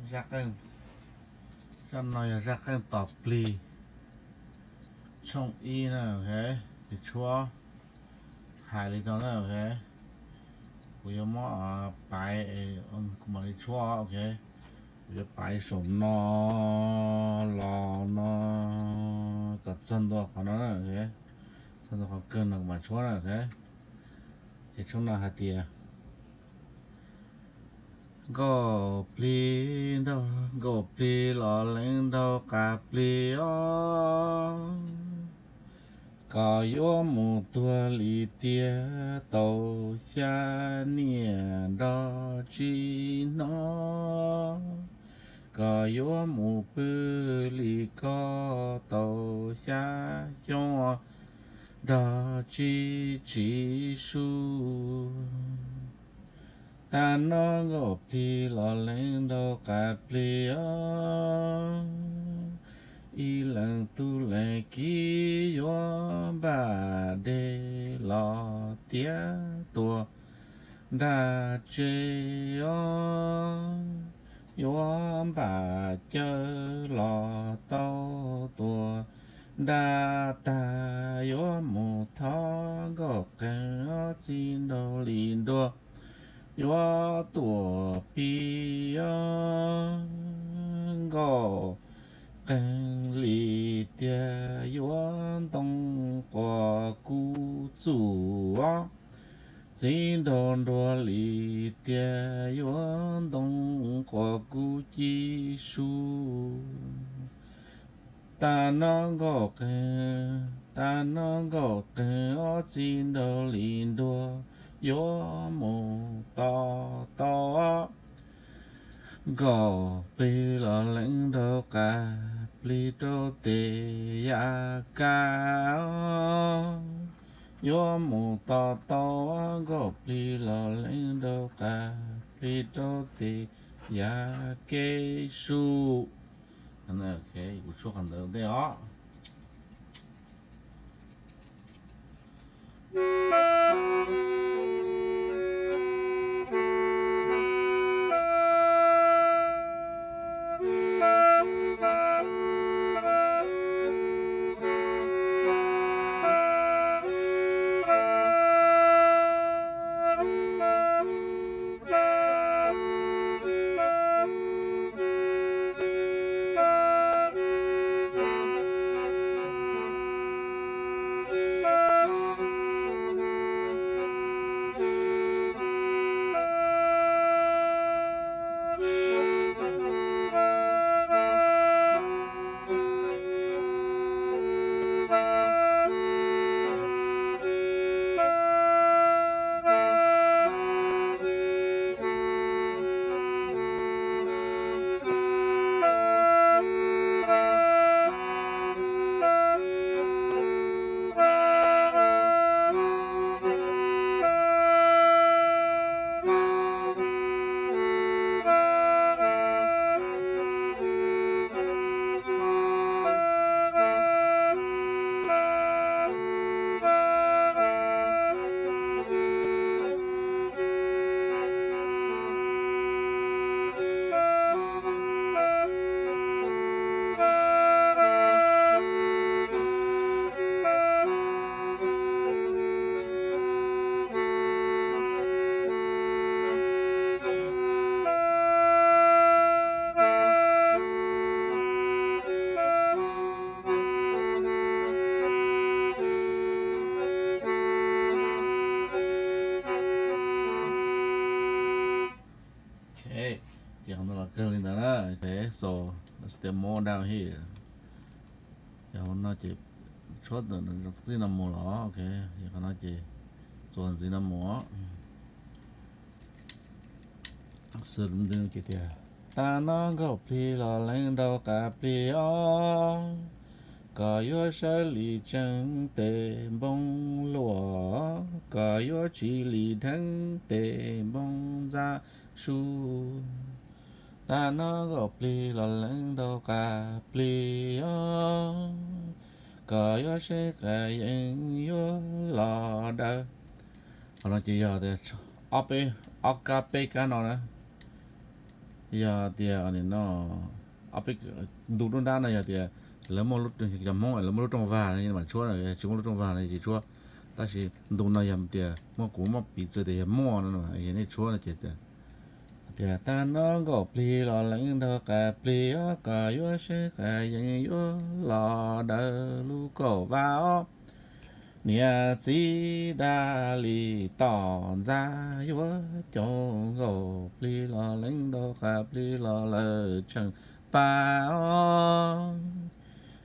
Zaj qeej, zaj no yog zaj qeej tos plig tshooj ib na, ok. Plig tshuab hais li no na, ok. Kuv yuav muab pais, kuv mam li tshuab, ok. Kuv yuav pais saum no los no kom txog ntua qhov no, txog ntua qhov kawg no kuv mam tshuab na, ok. Ces tshuab no hais tias, nkauj plig nraug, nkauj plig los leej nraug qas plig os, koj yuav mus tuag li tiag tau xya niaj nrog tsis hnov, koj yuav mus pw li koj tau xya xyoo nrog tsis tsis su. Tag no nkauj plig los leej nraug qas plig os, ib leeg tub leeg kiv yuav npaj dej los tiav tua nraj tsev os, yuav npaj cawv los tau tua nraj tag yuav mus thov nkauj qeej os, txiv nraug li nruas yuav tuaj pib os, nkauj qeej li tiag yuav ntoo quas kuv txuj os, txiv nraug nruas li tiag yuav ntoo quas kuv ci su. Tag no nkauj qeej, tag no nkauj qeej os, txiv nraug li nruas yuav mus tos tau os, nkauj plig los leej nraug qas plig rau tes yav kab os, yuav mus tos tau os, nkauj plig los leej nraug qas plig rau tes yav kev su. Kuv tshuab qhov ntawd ua ntej os. Ces qhov no los kawg li ntawd na. So let's do more down here. Ces hauv no ces tshuab txij no mus los, ok, qhov no ces txuas ntxiv no mus. Xws li tias, tag no nkauj plig los leej nraug qas plig os, koj yuav sawv li tseem tes npoo luaj, koj yuav tsis li dheev tes npoo ntxa su. Tag no nkauj plig los leej nraug qas plig os, koj yuav seb qas yeeb yuav los daws. Qhov no ces yog tias ob peb, ob kab peb kab no na. Yog tias no, ob peb ntu nruab nrab no yog tias lawv muaj, cov Hmoob lawv muaj lub rooj vag no mas tshuab, tsis muaj lub rooj vag no tsis tshuab. Tab sis ntu no yog tias muaj, kuv muab piv txwv tias yog muaj no, yog nej tshuab no ces tias, tag no nkaum plig los leej nraug qas plig os, koj yuav seev qas yees yuav los daws lub kaum vag os. Niam txiv dab li tom ntxa yuav caum nkaum plig los leej nraug qas plig los lawm tseem pab os.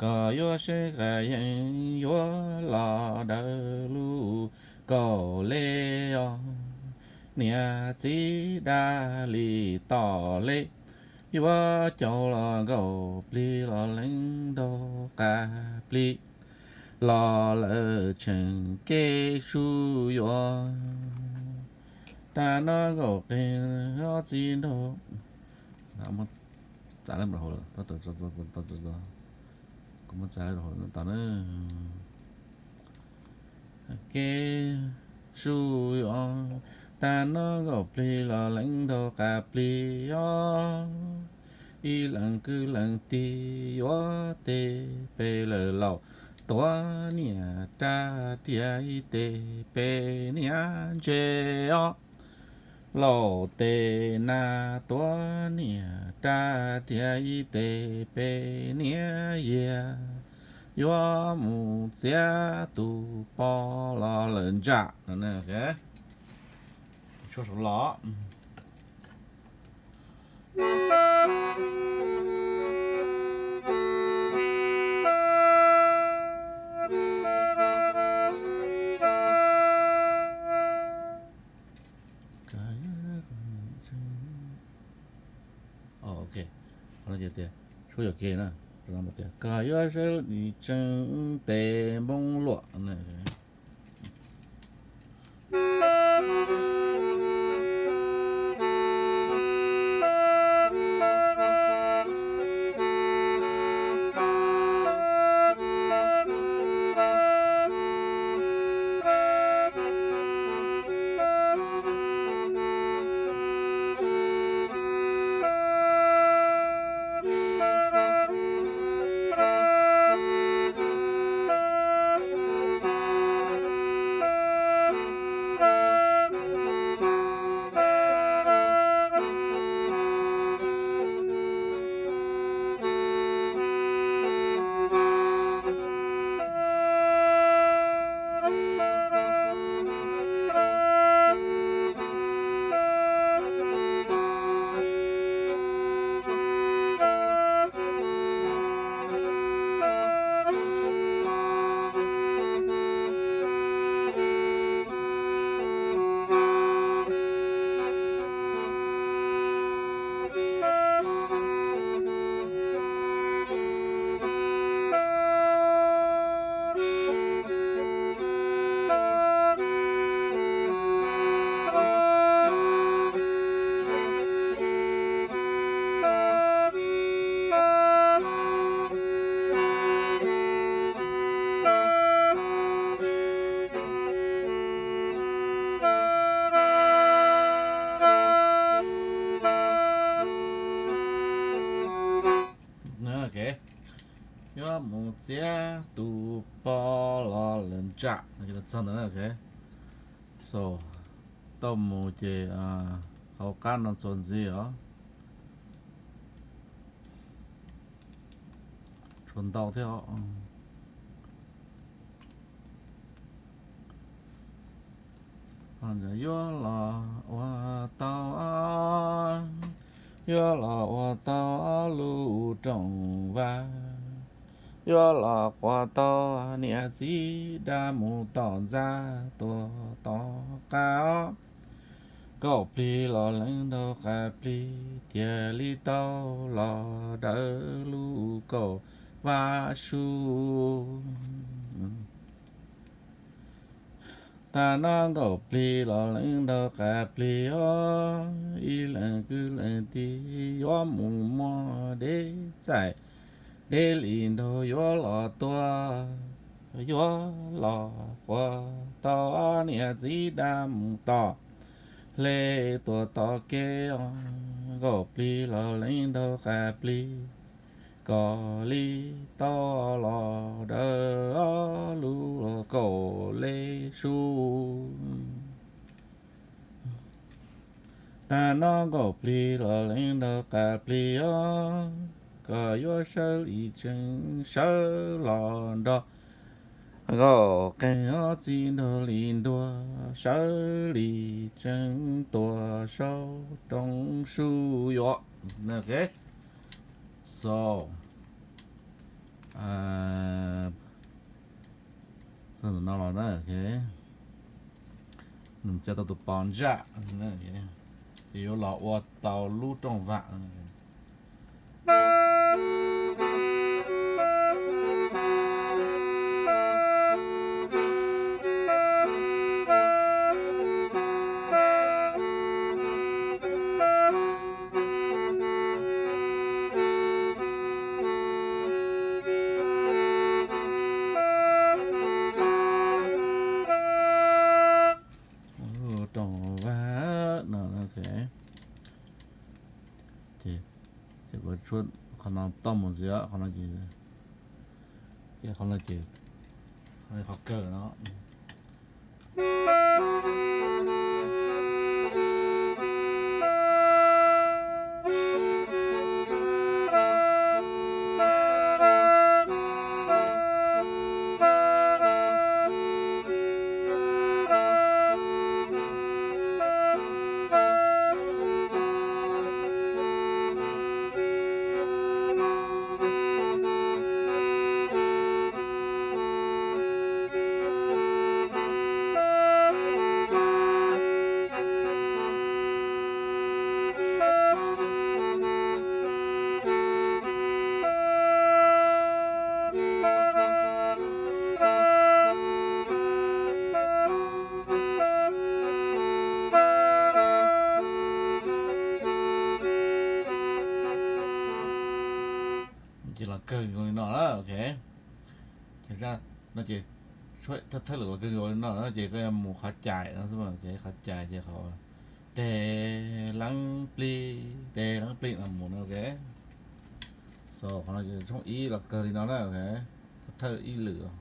Koj yuav seev qas yees yuav los daws lub kaum le os. Niam txiv dab li tom le yuav caum los nkaum plig los leej nraug qas plig los lawm tseem kev sub yuav. Tag no nkaum qeeg ob txiv nraug, txav lawm hauv lawm, kuv muab txav lawm hauv lawm tas na. Kev sub yuav, tag no nkaum plig los leej nraug qas plig os. Ib leeg kwv leej tij yuav tes pem lawm, laus tuav niam rab riam ib tes pem niam ntse os. Laus tes nas tuav niam rab riam ib tes pem niam yias, yuav mus txiav tus pog los lawm ntsam. Tshuab saud los. Ok, qhov no tias, tshuab yuam kev na, tias koj yuav sawv li tseem tes npoo luam. Yuav mus txiav tus pog los lawm ntsam. Txog ntawd na, ok. So, tau mus ces hauv qab no txuas ntxiv os. Tshuav ntau thiab os. Yuav los ua tau, yuav los ua tau lub rooj vag, yuav los quas tau niam txiv dab mus tom ntxa tuaj tom qab os. Kaum plig los leej nraug qas plig tiag li tau los dawm lub kaum vag su. Tag no nkaum plig los leej nraug qas plig os, ib leeg kwv leej tij yuav mus muag deb txaij deb li nraug yuav los tuaj, yuav los quas tau niam txiv dab mus tom hle tuaj tom kev os, nkaus plig los leej nraug qas plig, kom li tau los daws ob lub kaum lej su. Tag no nkaus plig los leej nraug qas plig os, kom yuav sawv li tseeb sawv los nrog, nkaus qeej ob txiv nraug li ntuag sawv li tseeb tuaj saum roob su yuav. So, txog ntawm no los na, nws txia tau tus pos ntsaj, ces yuav los ua tau lub rooj vam. Rooj vam no, ces, ces kuv tshuab qhov no toj mus ntxiv, qhov no ces, ces qhov no ces, qhov kawg no. Ces los kawg nkaus li no na, ok. Ces no ces thawj lwm los kawg nkaus li no na, ces koj yuav mus qhov cais no xwb, qhov cais ces qhov teg leeb plig, teg leeb plig no mus na, ok. So qhov no ces tshooj ib los kawg li no na, ok. Thawj ib lwm,